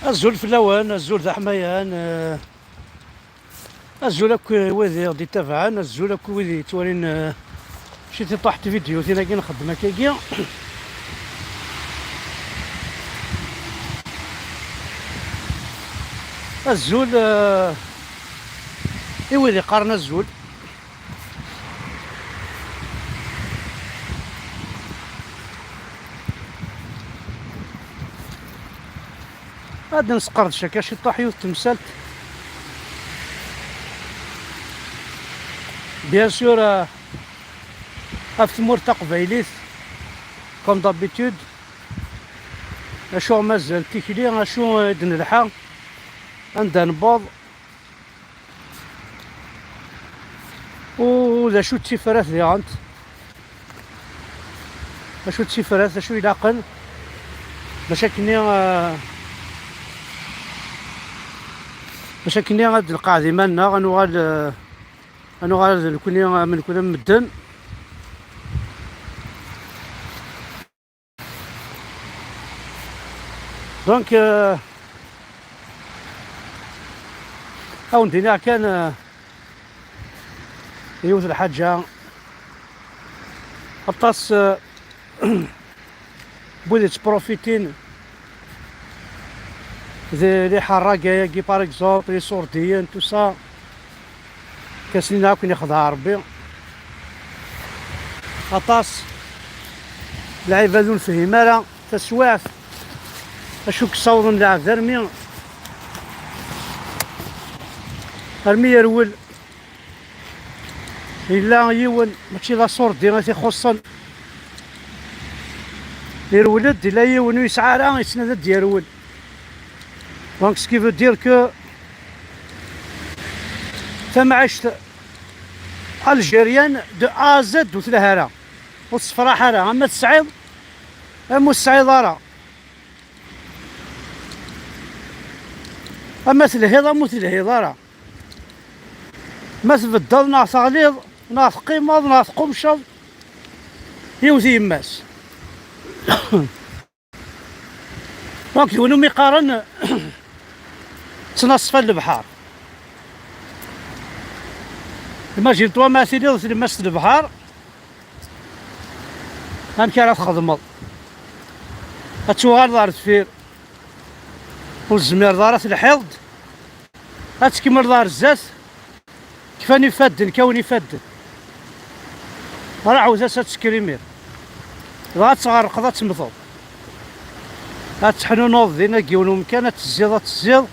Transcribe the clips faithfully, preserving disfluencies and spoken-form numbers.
Azul fell-awen, azul d aḥmayan, eh, azul akk i wid i ɣ-d-ittabaɛen, azul akk i wid yettwalin, eh, ci tiṭuḥt vidyu tin-agi nxeddem akkagi. Azul, eh, i wid iqqaren azul. Ad nesqerdec akka ciṭṭaḥ yiwet temsalt. Bien sûr, euh, ɣef tmurt taqbaylit, comme d'habitude, acu mazal tikli, acu i d-nelḥa, anda newweḍ. U d acu d tifrat diɣent? D acu d tifrat, d acu ilaqen? Bac akkenni, eh, bac akkenni ad nqeɛɛed iman-nneɣ, ad nuɣal, eh, ad nuɣal d nekni am nekni am medden. Donc, euh, ad wen-d-iniɣ kan, euh, yiwet lḥaǧa. Aṭas, euh, n wid yettprofitin di, di ḥerraga-agi, par exemple, iṣurdiyen, tout ça. Kasin akk nixdeɛ Rebbi. Aṭas lɛibad ur nefhim ara taswiɛt acu k-ssawḍen lɛebd armi, armi yerwel. Yella yiwen, mačči d aṣurdi i t-ixuṣṣen, yerwel-d, yella yiwen ur yesɛi ara, yettnadi ad d-yerwel. Donc, ce qui veut dire que tamɛict algérienne de A à Z ur telha ara, ur tessefraḥ ara, ama tesɛiḍ, ama ur tesɛiḍ ara, ama telhiḍ, ama ur telhiḍ ara, ma tbeddeḍ neɣ teɣliḍ neɣ teqqimeḍ neɣ teqqummceḍ, yiwet yemma-s. Donc, d win umi qqaren ttnaṣfa n lebḥer. Imagine-toi ma tiliḍ tlemmast n lebḥer, amek ara txedmeḍ? Ad tuɣaleḍ ar deffir, ur tezmireḍ ara, telḥiḍ-d. Ad tkemmleḍ ar zdat, kfan ifadden, kkawen ifadden. Ara ɛawed-as ad tekker imir. Dɣa ad tɣerqeḍ, ad temmteḍ. Ad teḥnunuḍ dinna deg yiwen umkan, ad tezziḍ, ad tezziḍ.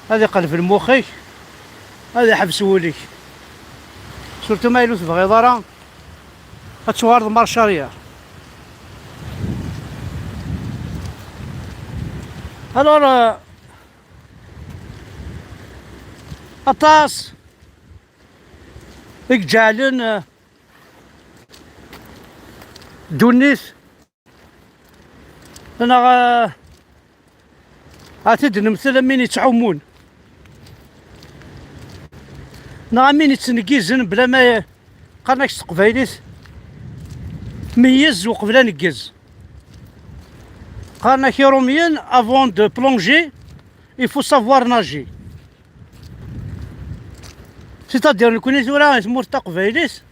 Ad iqleb lmux-ik, ad iḥbes wul-ik. Surtout ma yella ur tebɣiḍ ara ad tuɣaleḍ marche arrière. Alors, euh, aṭas i iǧeɛlen, eh, ddunit, neɣ, eh, ad t-id-nemtel am win yettɛummun, neɣ am win yettneggizen bla ma, qqaren-ak s teqbaylit, meyyez uqbel aneggez. Qqaren-ak Iṛumyen, avant de plonger, il faut savoir nager. C'est-à-dire, nekni tura i tmurt taqbaylit,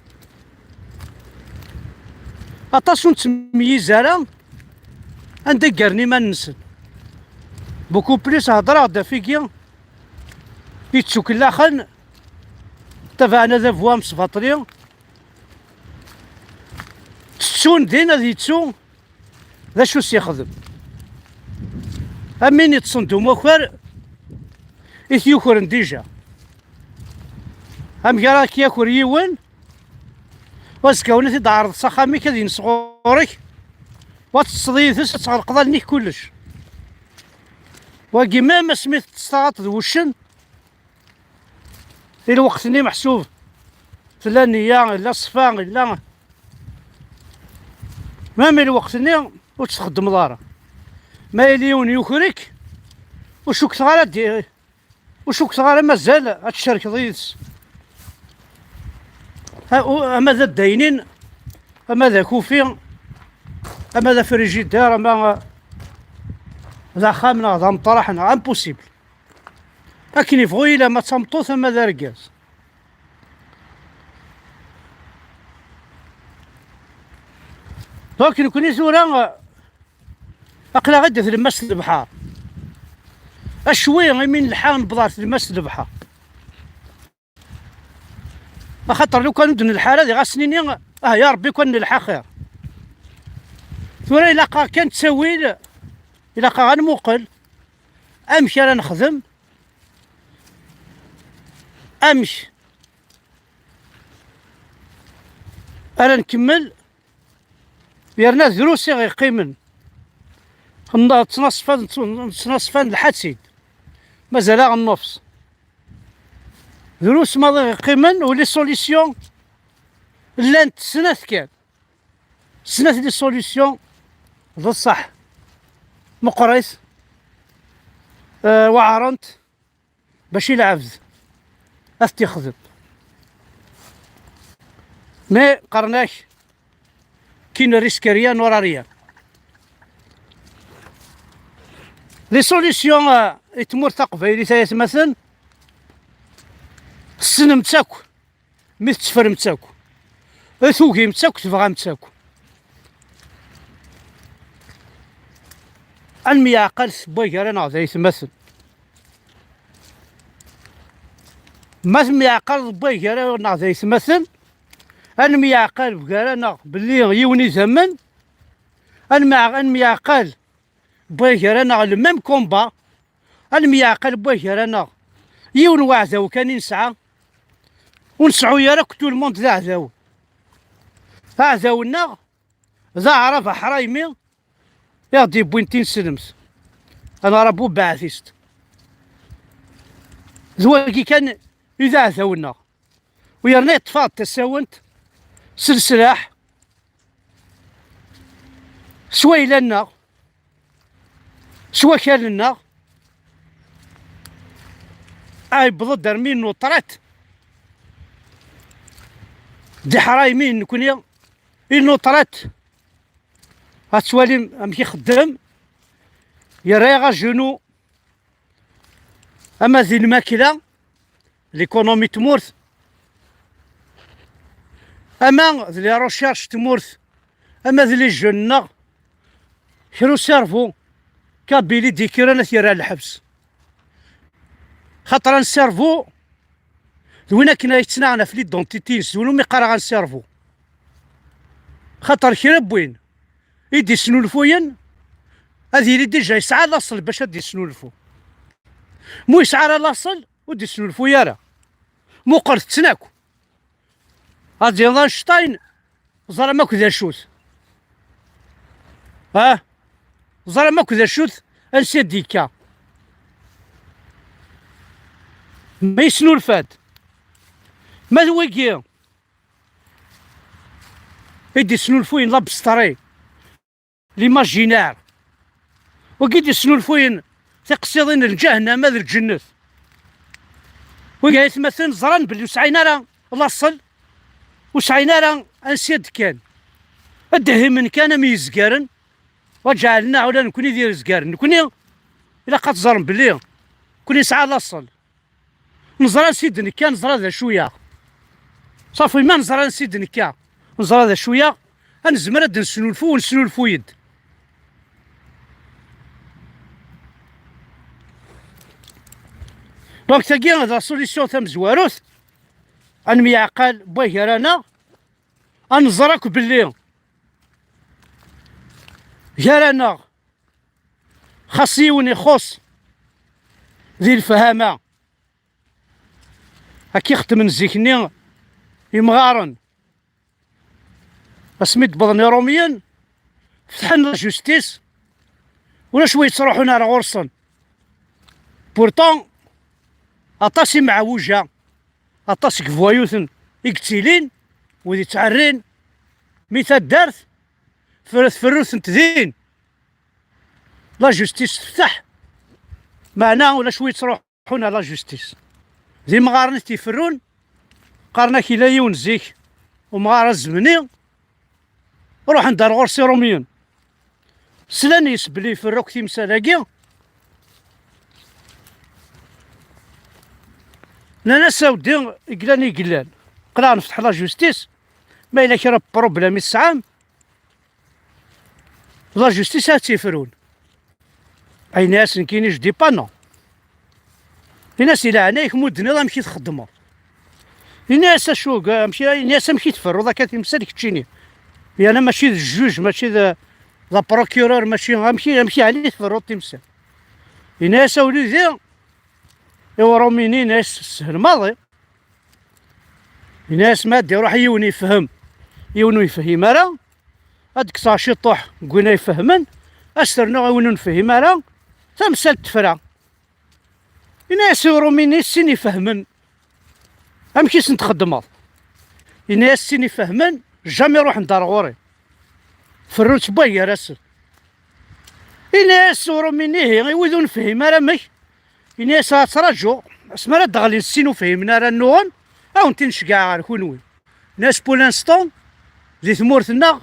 aṭas ur nettmeyyiz ara anda i ggarren iman-nsen. Beaucoup plus, heddreɣ-d ɣef wigi yettukellaxen, tabaɛen adabu amesbaṭli, ttettun din ad yettu d acu s-yexdem. Am win yeṭṭsen d umakar i t-yukren dija. Amek ara k-yaker yiwen, u azekka-wen ad t-id-tɛerḍeḍ s axxam-ik, ad yens ɣur-k, u ad teṭṭseḍ yid-s, ad tɣelqeḍ allen-ik kullec. Wagi, même asmi teṭṭes taɣaṭ d wuccen, i lweqt-nni meḥsub tella nniya, illa ṣṣfa, illa. Même i lweqt-nni ur tt-txeddmeḍ ara. Ma yella yiwen yuker-ik, ur cukkteɣ ara d-, ur cukkteɣ ara mazal ad tcerkeḍ yid-s. Ha, u-, ama d addaynin, ama d akufi, ama d afrijider, ama, d axxam neɣ d ameṭraḥ neɣ impossible. Akken yebɣu yili, ama d tameṭṭut ama d argaz. Donc nekkni tura aql-aɣ-d tlemmast n lebḥer. Acwi imi nelḥa newweḍ ɣer tlemmast n lebḥer. Axaṭer lukan ur d-nelḥa ara, diɣ ad s-nini, ah ya Ṛebbi, kan nelḥa xir. Tura ilaq-aɣ kan ttawil, ilaq-aɣ ad nmuqel amek ara nexdem, amek ara nkemmel, yerna drus i ɣ-yeqqimen. N-, ttnaṣfa, ttnaṣfa nelḥa-tt-id. Mazal-aɣ nnefs. Drus maḍi ɣ-yeqqimen, u les solutions llant snat kan. Snat les solutions, d ṣṣeḥ. Meqqrit, euh, weɛrent, bac i lɛebd ad t-ixdem. Mais qqaren-ak, qui ne risque rien n'aura rien. Les solutions, euh, i tmurt taqbaylit ay atmaten, tessnem-tt akk, mi tetteffrem-tt akk, tugim-tt akk, tebɣam-tt akk. Ad nemyeɛqal s wway gar-aneɣ d aytmaten. Ma temyeɛqaleḍ wway gar-aneɣ d aytmaten, ad nemyeɛqal gar-aneɣ belli yiwen idammen, ad nemyeɛ-, ad nemyeɛqal wway gar-aneɣ le même combat, ad nemyeɛqal wway gar-aneɣ yiwen weɛdaw kan i nesɛa, ur nseɛɛu ara akk tout le monde d aɛdaw. Aɛdaw-nneɣ d aɛrab aḥraymi i ɣ-d-yewwin tineslemt, un arabe baathiste. D wagi kan i d aɛdaw-nneɣ. U yerna yeṭṭef-aɣ-d tasawent s leslaḥ, s wayla-nneɣ, s wakal-nneɣ, a yewweḍ-d armi nuṭrat d iḥraymi nekni, i nuṭrat. Ad twalim amek ixeddem, yerra-yaɣ ajenu, ama di lmakla, l'économie n tmurt, ama d les recherches n tmurt, ama d les jeunes-nneɣ, kra uservu, Kabili d-ikkiren ad t-yerr ɣer lḥebs. Xaṭer un cerveau d win akken ay yettnaɣen ɣef l'identité-ines, d win umi qqareɣ un cerveau. Xaṭer kra n win i d-isnulfuyen, ad yili déjà yesɛa laṣel bac ad d-isnulfu. Mu yesɛa ara laṣel, ur d-isnulfuy ara. Muqlet-ten akk. Ad d-yiniḍ Einstein, ẓram akk d acu-t. Ah, ẓram akk d acu-t, ansi d-yekka. Ma yesnulfa-d. Ma d wigi i d-isnulfuyen l'abstrait, l'imaginaire. Wigi d-isnulfuyen tiqsiḍin n lǧahennama d lǧennet. Wigi aytmaten ẓran belli ur sɛin ara laṣel, ur sɛin ara ansi ad d-kkan. Ad d-himen kan am yizgaren, wa ǧeɛlen-aɣ ula nekni d yizgaren. Nekni ilaq ad teẓrem belli nekni nesɛa laṣel. Neẓra ansi d-nekka, neẓra d acu-yaɣ. Safi, ma neẓra ansi d-nekka, neẓra d acu-yaɣ, ad nezmer ad d-nesnulfu, u nesnulfu-yed. Donc, tagi d la solution tamezwarut, ad nemyeɛqal wway gar-aneɣ, ad nẓer akk belli gar-aneɣ xas yiwen ixuṣ di lefhama. Akka i xeddmen zik-nni yimɣaren. Asmi d-wwḍen Iṛumyen, fetḥen la justice, ulac wi yettruḥun ar ɣur-sen. Pourtant, aṭas imeɛwuja, aṭas n yebwayuten i yettilin, wid yettɛerrin, mi taddart fer-, tferru-tent din. La justice tefteḥ, meɛna ulac wi yettruḥun. Ḥun à la justice. D imɣaren i t-iferrun, qqaren-ak yella yiwen zik, umɣar azemni, ruḥen-d ar ɣur-s Iṛumyen. Slan yes belli iferru akk timsal-agi, Nnan-as: "Awdi, i yellan, i yellan. Qleɛ nefteḥ la justice, ma yella kra n problème i tesɛam, la justice ad tt-ifrun." Yenna-as: "Nekkini, je dis pas non." Yenna-as: "Di leɛnaya-k, ma ur d-tenniḍ amek i txeddmeḍ." Yenna-as: "Acu, amek, yenna-as, amek i tferruḍ akka timsal keččini? Yerna mačči d jjuj, mačči d, d aprokirur, mačči, amek i, amek yeɛni tferruḍ timsal?" Yenna-as: "A wlidi, i urumini, yenna-as, sehel maḍi." Yenna-as: "Ma ad d-iruḥ yiwen yefhem, yiwen ur yefhim ara, ad d-kkseɣ ciṭuḥ deg win ay ifehmen, ad s-ternuɣ i win ur nefhim ara, tamsalt tefra." Yenna-as i urumini: "Sin ifehmen, amek i sen-txeddmeḍ?" Yenna-as: "Sin ifehmen, jamais ruḥen-d ar ɣur-i. Ferrun-tt wway gar-asen." Yenna-as urumini: "Ihi, i wid ur nefhim ara amek?" Yenna-as: "Ad ttṛaǧuɣ, asmi ara d-ɣlin sin ur fhimen ara nnuɣen, ad wen-ten-ceggɛeɣ ɣer kunwi." Yenna-as: "Pour l'instant, di tmurt-nneɣ,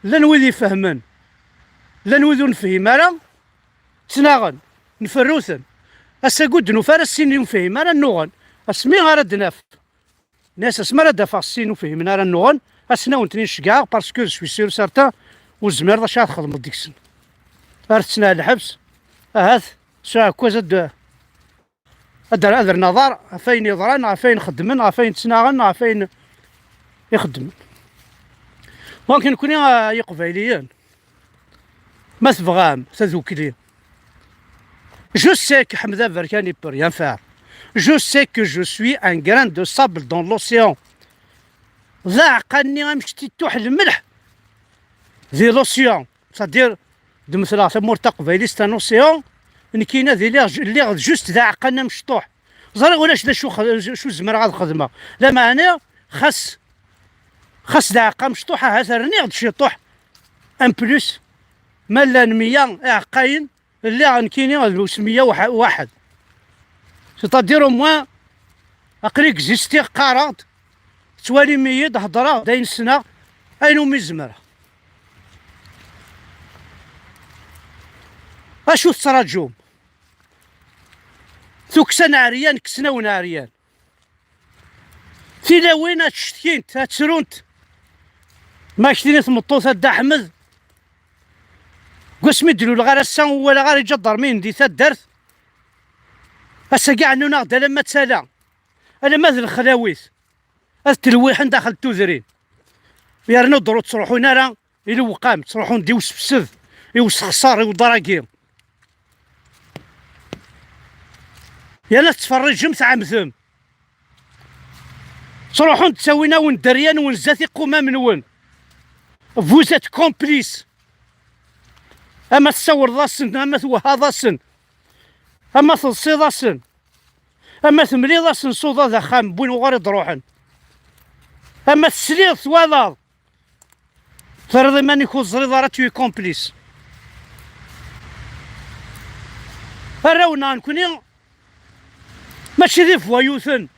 llan wid ifehmen, llan wid ur nefhim ara, ttnaɣen, nferru-ten. Ass-agi ur d-nufi ara sin ur nefhim ara nnuɣen, asmi ara d-naf." Yenna-as: "Asmi ara d-afeɣ sin ur fhimen ara nnuɣen, ass-n ad wen-ten-in-ceggɛeɣ, parce que je suis sûr certain, ur tezmireḍ acu ara txedmeḍ deg-sen. Ar tetten ar lḥebs, ahat s uɛekkaz ad d-, ad d-, ad rren aḍar ɣef ayen yeḍran, ɣef ayen xeddmen, ɣef ayen ttnaɣen, ɣef ayen i xeddmen." Donc, nekkni, a Iqbayliyen, ma tebɣam tadukli, je sais que Ḥmed Aberkan, il peut rien faire. Je sais que je suis un grain de sable dans l'océan. D aɛeqqa-nni amek tittuḥ lmelḥ di l'océan. C'est-à-dire, d-metleɣ tamurt taqbaylit, c'est un océan, nekkini ad iliɣ, lliɣ juste d aɛeqqa-nni amecṭuḥ. Ẓriɣ ulac d acu, acu zemreɣ ad xedmeɣ. Lameɛna, xas, xas d aɛeqqa amecṭuḥ, ahat rniɣ-d ciṭuḥ. En plus, ma llan meyya iɛeqqayen, lliɣ nekkini d usmeyya waḥ-, waḥed. C'est-à-dire, au moins, aql-i existiɣ, qqareɣ-d, tettwalim-iyi-d, heddreɣ-d ayen ssneɣ, ayen umi zemreɣ. Acu tettraǧum? Tukksa n ɛeryan, kksen-awen ɛeryan. Tilawin ad ttcetkint, ad ttrunt. Ma ak-tini tmeṭṭut a Dda Ḥmed, deg wasmi d-luleɣ ar ass-a ur walaɣ ara iǧadarmiyen di taddart. Ass-agi ɛennun-aɣ-d alamma d tala, alamma d lexlawit, ad tlewwiḥen daxel n tudrin. Yerna ur ttruḥun ara i lewqam, ttruḥun-d i usefsed, i usexṣar, i uḍragi. Yerna tettferriǧem, tɛemdem. Ttruḥun-d, ttawin-awen-d dderya-nwen zdat iqumam-nwen. Vous êtes complices. Ama tessawleḍ-asen, ama twehhaḍ-asen, ama teḍsiḍ-asen, ama temliḍ-asen s uḍad axxam, wwin uɣur i d-ruḥen. Ama tesliḍ, twalaḍ, terriḍ iman-ik ur teẓriḍ ara, tu es complice. Arraw-nneɣ nekkni mačči d ivoyous-ten.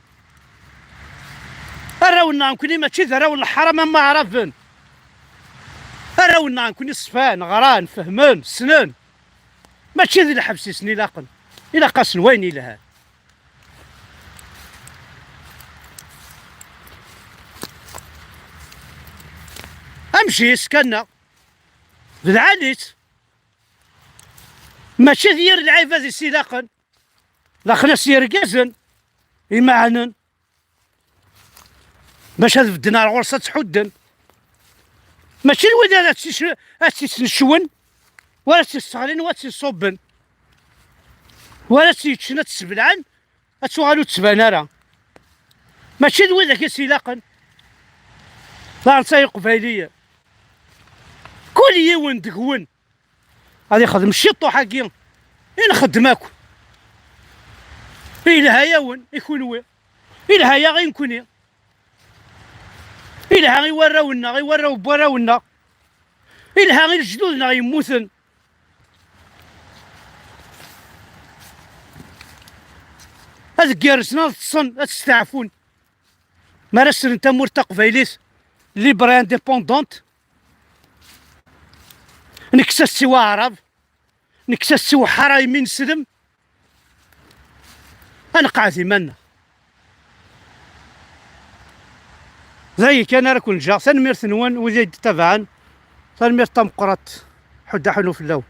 Arraw-nneɣ nekkni mačči d arraw n leḥram am waɛraben. Arraw-nneɣ nekkni ṣfan, ɣran, fehmen, ssnen. Mačči d lḥebs i sen-ilaqen. Ilaq-asen wayen yelhan. Amejjis kan-nneɣ d lɛali-tt. Mačči d yir lɛibad i s-ilaqen. Laqen-as yergazen imeɛnen bac ad bedden ar ɣur-s, ad tt-ḥudden. Mačči d wid ara tt-, ad tt-isnecwen, wala ad tt-isseɣlin, wala ad tt-isṣubben, wala ad tt-yeččen, ad tt-sbelɛen, ad tuɣal ur d-tban ara. Mačči d widak i s-ilaqen. Daɣen ay Iqbayliyen, kul yiwen deg-wen ad ixdem ciṭuḥ-agi i nxeddem akk. Ilha-yawen i kunwi, ilha-yaɣ i nekni, ilha i warraw-nneɣ, i warraw n warraw-nneɣ, ilha i lejdud-nneɣ yemmuten. Ad gerrzen, ad ṭṭsen, ad steɛfun. Mi ara sren tamurt taqbaylit libre et indépendante, nekkes-as-tt i waɛrab, nekkes-as-tt i uḥara imi neslem, ad neqɛed iman-nneɣ. Dayi kan ara ken-ǧǧeɣ. Tanemmirt-nwen wid ay d-ttabaɛen. Tanemmirt tameqqrant. Ḥudd aḥunu fell-awen.